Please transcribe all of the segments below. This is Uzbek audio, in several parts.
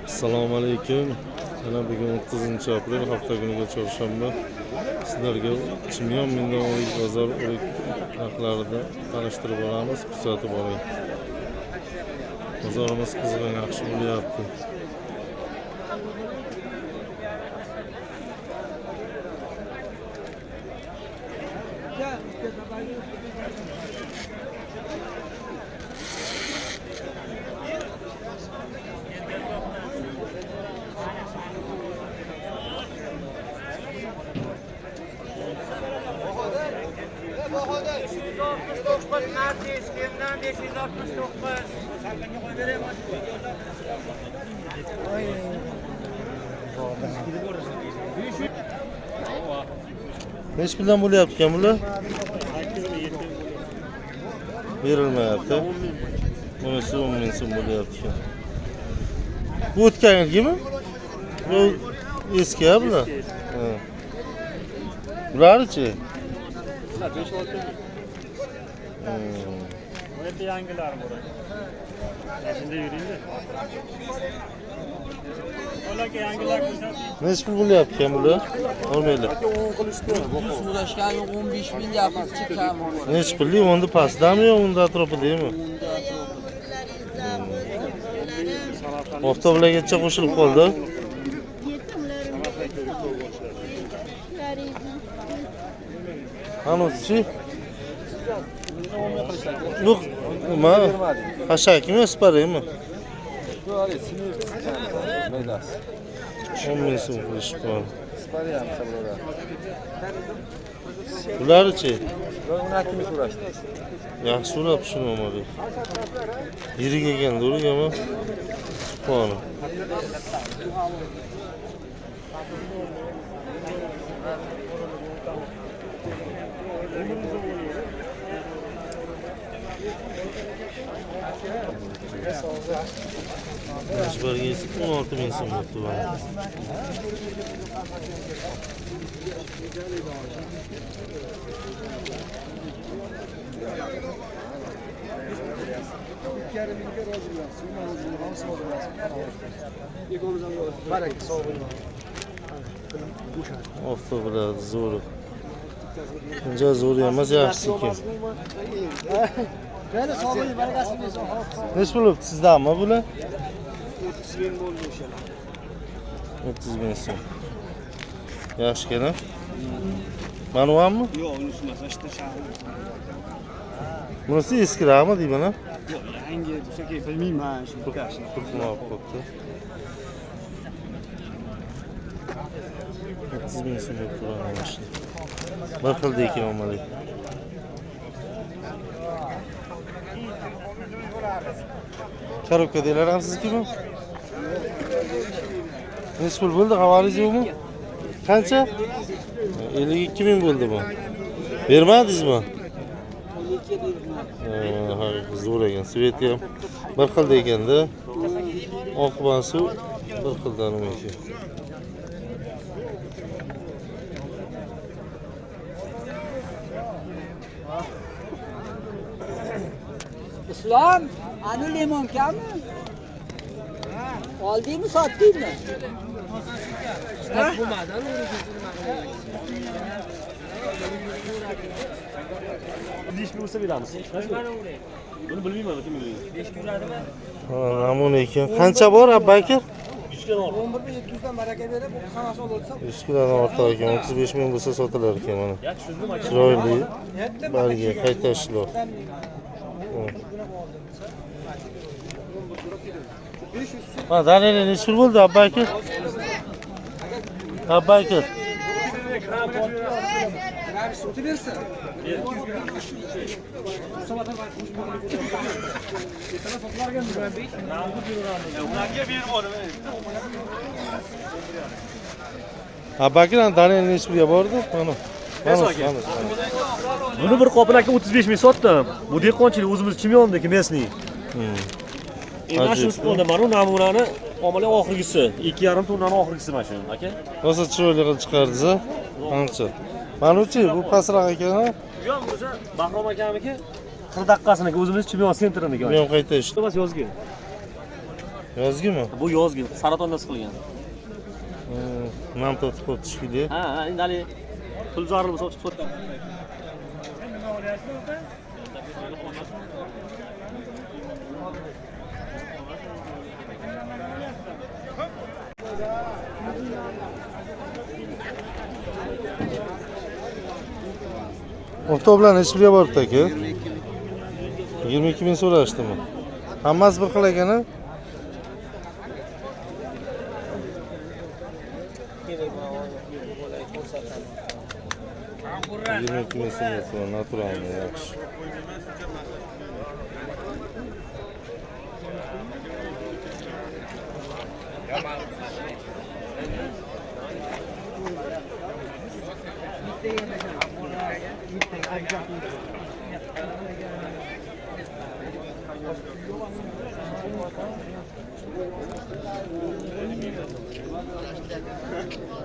Assalomu alaykum. Mana bugun 30 aprel hafta kuniga chorshanba. Sizlarga Chimyon Mingdan bozor o'rik narxlarini tanishtirib boramiz, kuzatib boring. Bozorimiz qizg'in, yaxshi bo'lyapti. Nechi puldan bo'lyapti ekan bular? Berilmayapti. Bunisi 10 ming so'm bo'lyapti ekan. Bu o'tgan yilgimi? Bu eski bular. Ha. Bularchi? Bular 5-6 ming. Bu yerda yangilari bor. Shunda yuringda. Ularga yangilar ko'rsating. Nechi pul bo'lyapti ekan bular? Olmaylar. Aka 10 qilishdi. So'rashgan yo'q, 15 ming deyapmiz, kam. Nechi pulli? Unda pastdami yo unda atrofidami? Oftoblargacha qo'shilib qoldi. Hanuzchi? Yo'q, nima? Xashakmi, isparimi? 10 ming so'm qilishib qoldi. Bularchi? Bular 12 ming so'rashdi. Yaxshi so'rab shuni Umarbek. Yirik ekan, to'g'rimi? Qoni. Mashbarga 16 ming so'm bo'pti mana. Oftoblar zo'r. Uncha zo'r emas, yaxshi ekan. Nechi pul bo'pti sizdami bular? 30 ming bo'ldi o'shalar. 30 ming so'm. Yaxshi ekan. Mana bu hammi? Yo'q, unisi emas, ishda shahar. Bunisi eskirami deyman a? Yo'q, yangi bo'lsa kerak, bilmayman shu bittasi. Qurtini olib qo'yibdi. 30 ming so'm bo'lib turadi mana. Bir xilda ekan omalik. Korobkadagilar ham siznikimi? Nechi pul bo'ldi? Xabaringiz yo'qmi? Qancha? 52 ming bo'ldi bu. Bermadingizmi? Ha, zo'r ekan. Sveti ham bir xilda ekanda. Oq bilan suv bir xildan ekan. Islom, anu limonkami? Oldingmi, sotdingmi? Bo'lmadi, anu 5 ming bo'lsa beramiz. Buni bilmayman, kim bilmaydi. 5 ming uradimi? Ha, namuna ekan. Qancha bor, Abbakir? 100 kilodan ortiq. 11.700 dan baraka berib, hammasi olib o'tsa 100 kilodan ortiq ekan. 35 ming bo'lsa sotilar ekan mana. Chiroyli. Barga qayta ishlov. Ha, Daniel nechi pul bo'ldi, Abbakir? Abbakir. Abbakir, Daniel nechi pulga bordi? Mana. Mana. Buni bir qopini aka 35 ming sotdim. Bu dehqonchilik o'zimiz Chimyondagi mesniy. Mana shu qoldi. Mana bu namunani omali oxirgisi, 2,5 tonnani oxirgisi mana shu, aka. Rosa chiroyli qilib chiqardingiz, a? Qancha? Mana-chi, bu pastroq ekan, ha? Bu ham o'sha Bahrom akamniki 40 daqiqasiniki, o'zimiz Chimyon sentriniki. Bu ham qayta ish. Emas yozgi. Yozgimi? Bu yozgi, saratonda siqilgan. Nam tortib qo'yibdi shekilli. Ha, endi hali pul zarur bo'lsa chiqib sotdim. Oftoblar nechi pulga boribdi aka? 22 ming so'rashdimi? Hammasi bir xil ekan a? Ming so'm naturalniy, yaxshi.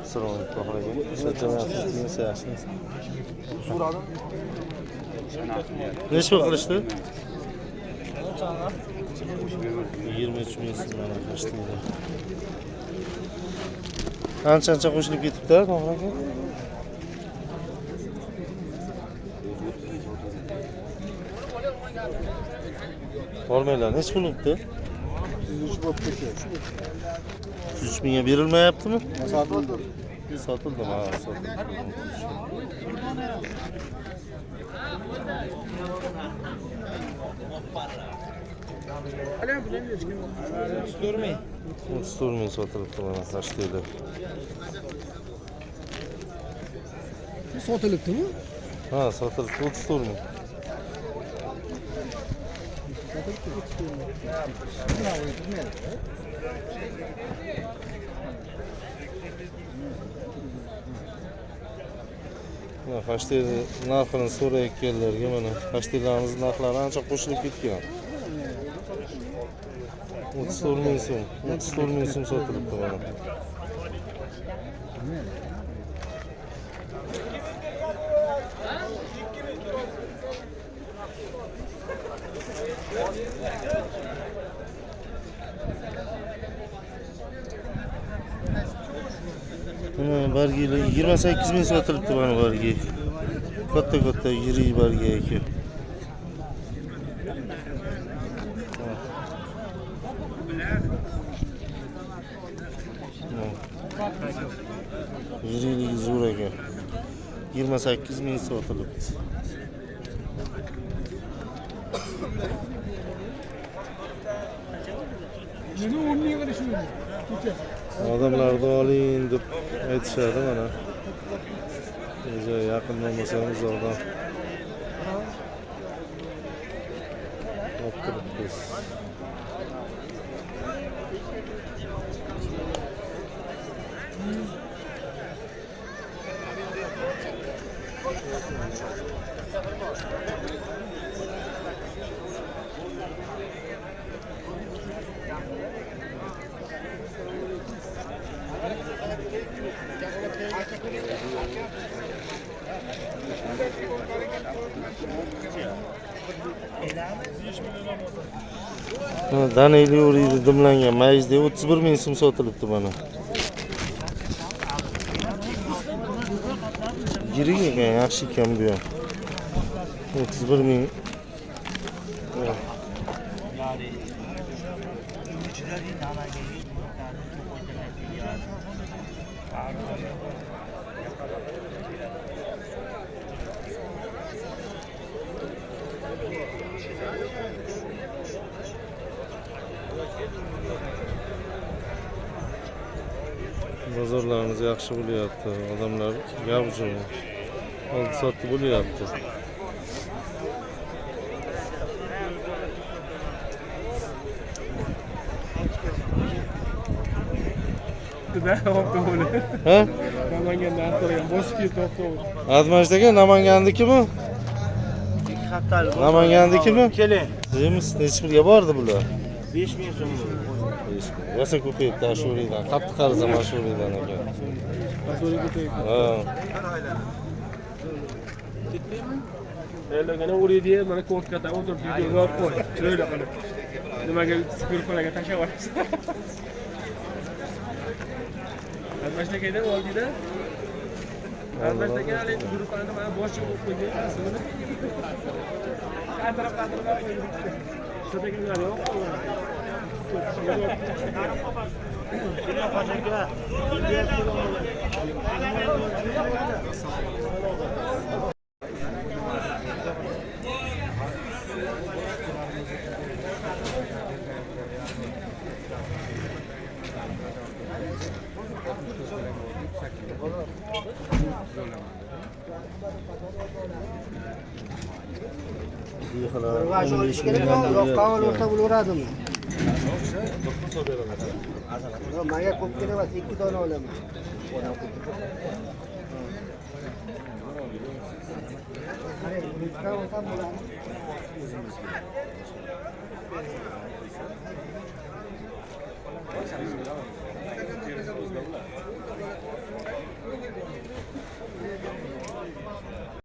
Assalomu alaykum aka. Charchamayapsizmi? Yaxshimisiz? Necha pul qilishdi? 23 ming so'm mana qilishdi. Ancha-ancha qo'shilib ketibdi, Tohir aka. Bormanglar, necha pul bo'libdi? 33 bo'libdi. 33 mingga berilmayaptimi? Sotildi. Sotildimi? Ha, sotildi. Otuz to'rt ming sotilibdi mana tashdida. Sotilibdimi? Ha, sotilibdi 34 ming. Mana xashtir narxini so'rayotganlarga mana xashtirlarimiz narxlari ancha qo'shilib ketgan. 34 ming so'm, 34 ming so'm sotilibdi mana. Mana bargilar 28 ming sotilibdi mana bargi. Katta-katta yirik bargi ekan. Yirikligi zo'r ekan. 28 ming sotilibdi. Odamlarni oling deb aytishadi mana. O'zi yaqindan bo'lsa ham uzoqdan olib turibmiz. Daneli o'riydi dimlangan mayizda 31 ming so'm sotilibdi mana. Yirik ekan, yaxshi ekan bu ham. 31 ming. Bozorlarimiz yaxshi bo'lyapti. Odamlar gavjum oldi sotdi bo'lyapti. Ha? Namangandan avtomobil bosib ketdi avtobus. Azmajdagi Namangannikimi? 2 haftalik. Namangannikimi? Keling. Deymiz, necha pulga bordi bular? 5000 so'm. 5000. Rosa ko'payibdi Ashuriydan. Qattiq arzon Ashuriydan ekan. Ashuriy ko'payibdi. Ha. Endi gana o'riydi, mana kortkada o'tirib videoga olib qo'y. Chiroyli qilib. Nimaga gruppalarga tashlab yuborasiz? Mana shunaqa oldida. Mana shunaqa haligi gruppalarda mana boshqa bo'lib qo'ygan. Atrofda shunaqa yo'q. O'n besh mingdan Yo'q, bo'lyapti. Bo'laveradimi? Menga ko'p kerak emas, 2 dona olaman. Qarang, ruchka olsam bo'ladi.